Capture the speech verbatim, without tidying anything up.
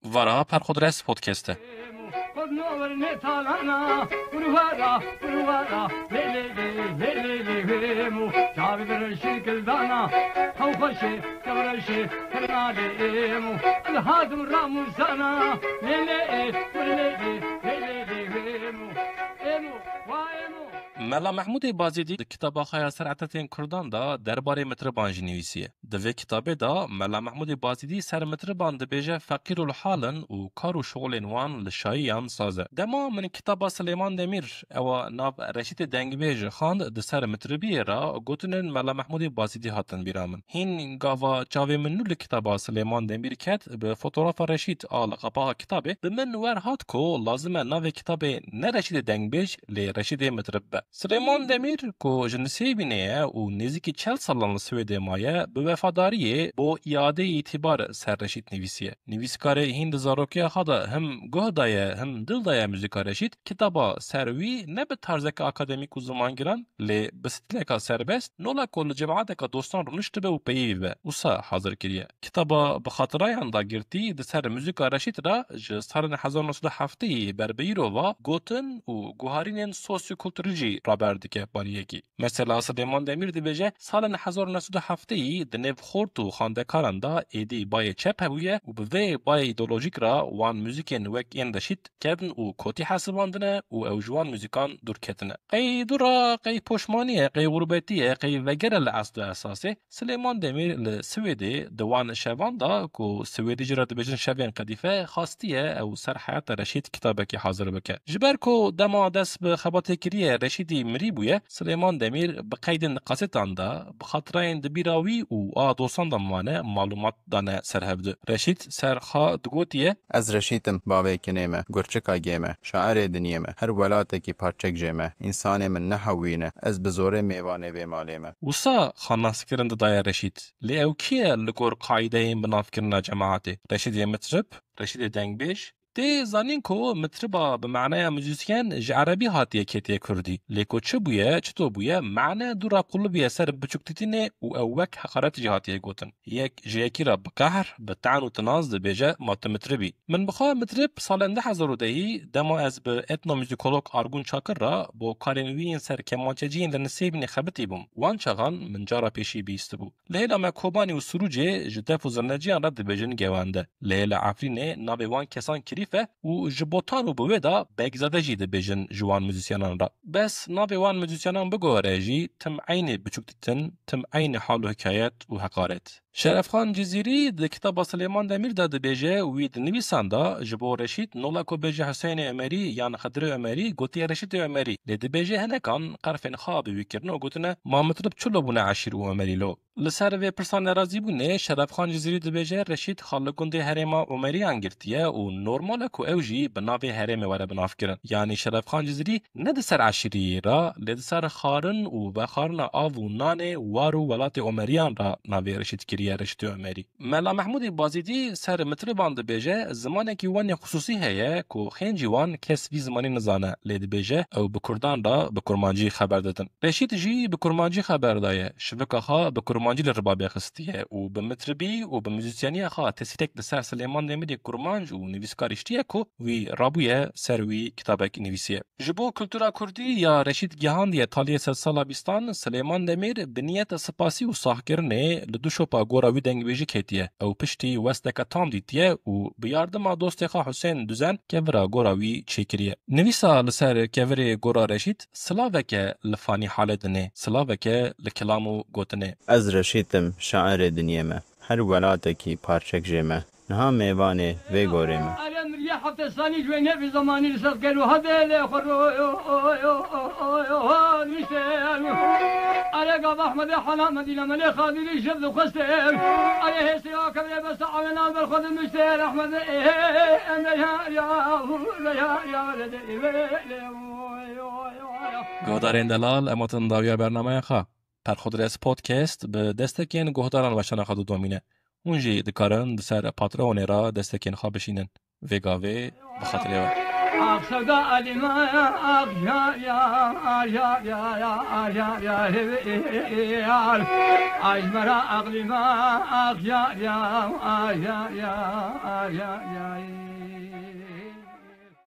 Vara Perxudres Podcast e. Mela Mehmûdê Bazîdî di kitaba xwe ya Ser Etetên Kurdan de derbarê mitriban jî nivîsiye. Di vê kitabê de Mela Mehmûdê Bazîdî ser mitriban dibêje feqîr û hal in û kar û şixulên wan li şayiyan saz e. Dema min kitaba Silêman Demîr, ewa nav Reşîdê Dengbêj, xand, di ser mitribiyê re gotinên Mela Mehmûdê Bazîdî hatin bîra min. Hîn gava çavê min nû li kitaba Silêman Demîr ket, bi fotografa Reşîd a li qapaxa kitabê, bi min wer hat ku lazim e navê kitabê ne Reşîdê Dengbêj, lê Reşîdê Mitrib be. Silêman Demîr, ku ji Nisêbînê ye û nêzîkî çel salan li Swêdê maye, bi wefadariyê bo îadeyê îtîbar ser Reşîd nivîsiye. Nivîskarê hîn di zarokiya xwe de him guh daye, him dil daye muzîka Reşîd. Kitaba ser wî ne bi tarzeke akademîk û zimangiran, lê bi stîleka serbest, nola ku li cemaeteka dostan rûniştibe û peyivî be, wisa hazir kiriye. Kitaba bi xatirayan dagirtî di ser muzîka Reşîd re ji salên hezar neh sed û heftê ber bi îro ve gotin û guharînên sosyokulturî jî raber dike bariyekî. Mesela Silêman Demîr dibêje, salên hezar neh sed û heftê di nêv xort û xwendekaran de êdî bayê çep hebûye û bi vê bayê îdeolojîk re wan muzîkên wek ên Reşîd kevn û kotî hesibandine û ew ji wan muzîkan dûr ketine. Qey dûr e, qey poşmanî ye, qey xurbetî ye, qey vegere li eslê esasê, Silêman Demîr li Swêdê di wan şevan de ku Swêdî jî re dibêjin şevên qedîfe, xastiye ew ser heyata Reşîd kitabekî hazir bike. Ji ber ku dema dest bi xebatê kiriye Reşîdî mirî bûye, Silêman Demîr bi qeydên kasetan de, bi xatirayên di bîra wî û a dostan de mane, malûmat dane ser hevdu. Reşîd ser xwe digotiye, Ez Reşîd im, bavê kinê me, gurçika gê me, şairê dinyê me, her welatekî parçek jê me, însanê min nehewîne, ez bi zorê mêvanê vê malê me. Wisa xwenaskirin didaye Reşîd. Lê ew kî ye li gor qaîdeyên binavkirina cemaetê? Reşîdê Mitrib? Reşîdê Dengbêj? Tê zanîn ku mitriba bi maneya muzîsyen ji erebî hatiye ketiye kurdî. Lê ku çi bûye, çito bûye, mane dû re qulibîye ser biçûktîtinê û ew wek heqaret jî hatiye gotin. Yek ji yekî re bi qehr, bi ten û tinaz dibêje, ma tu mitrib î. Min bi xwe mitrib salên du hezar û dehî, dema ez bi etnomuzîkolog Argun Çakir re bo karên wî yên ser kemançeciyên li Nisêbînê xebitî bûm. Wan çaxan min cara pêşî bihîstibû. Li hêla me Kobanî û Sirûcê ji def û zirneciyan re dibêjin gewende. Li hêla Efrînê navê wan kesan Kirîf e û ji Botan û bi wê de Begzade jî dibêjin ji wan muzîsyenan re. Bes navê wan muzîsyenan biguhere jî, tim eynî biçûk dîtin, tim eynî hal û hikayet û heqaret. Şerefxan Cizîrî di kitaba Silêman Demîr de dibêje, wî di nivîsan de ji bo Reşîd, nola ku bêje Huseyinê Omerî yan Xidirê Omerî, gotiye Reşîdê Omerî. Lê dibêje hinekan qerfên xwe bi wî kirine û gotine, ma mitrib çilo bûne eşîr û Omerî lo? Li ser vê pirsa nerazîbûnê Şerefxan Cizîrî dibêje, Reşîd xwe li gundê herêma Omeriyan girtiye û normal e ku ew jî bi navê herêmê were binavkirin. Yanî Şerefxan Cizîrî ne di ser eşîriyê re, lê di ser xwarin û vexwarina av û nanê war û welatê Omeriyan re navê Reşîd kiriye Reşîdê Omerî. Mela Mehmûdê Bazîdî ser mitriban dibêje, zimanekî wan ê xisûsî heye ku xêncî wan kes vî zimanî nizane, lê dibêje ew bi kurdan re bi kurmancî xeber didin. Reşîd jî bi kurmancî xeber daye, şivika xwe bi kurmancî li ribabê xistiye û bi mitribî û bi muzîsyeniya xwe tesîrek li ser Silêman Demîrê kurmanc û nivîskar hiştiye ku wî rabûye ser wî kitabek nivîsiye. Ji bo kultura kurdî ya Reşîd gihandiye taliyê sedsala bîstan, Silêman Demîr bi niyeta spasî û saxkirinê li du şopa gora wî dengbêjî ketiye. Ew piştî westeke tam dîtiye û bi yardima dostê xwe Husên Duzen kevira gora wî çêkiriye. Nivîsa li ser kevirê gora Reşîd, silaveke li fanî halê dinê, silaveke li kilam û gotinê. Ez Reşîd im, şairê dinyê me. Her welatekî parçek jê me. Niha mêvanê vê gorê me. Erê miriyê hefte sanî ji wê nêvî zemanî li ser gel û hevê lê xwe ro-, yo-, yo-, yo-, yo-, yo-, niştê. Erê gava Ehmedê Hela Medîne me lê xadîrî jiv dixwestê. Erê hêsê ya kevê beste awê nal ber xwe dimiştê. Ehmedê ê, ê, em de ya, ya, ya, ya, ya, ya, ya, ya, ya, ya, ya, ya. Guhdarên delal, em hatin dawiya bernameya xwe. Perxudres Podcast bi destekên guhdaran weşana xwe didomîne. Hûn jî dikarin di ser Patreonê re destekên xwe bişînin. Vê gavê bi xatirê we. Ax sevda Elîma, ax yar ya, yar ya, yar ya, yar ya, yar ya, hey, hey, hey, yar. Ay mera Elîma, ax yar ya, yar ya, yar ya, yar ya.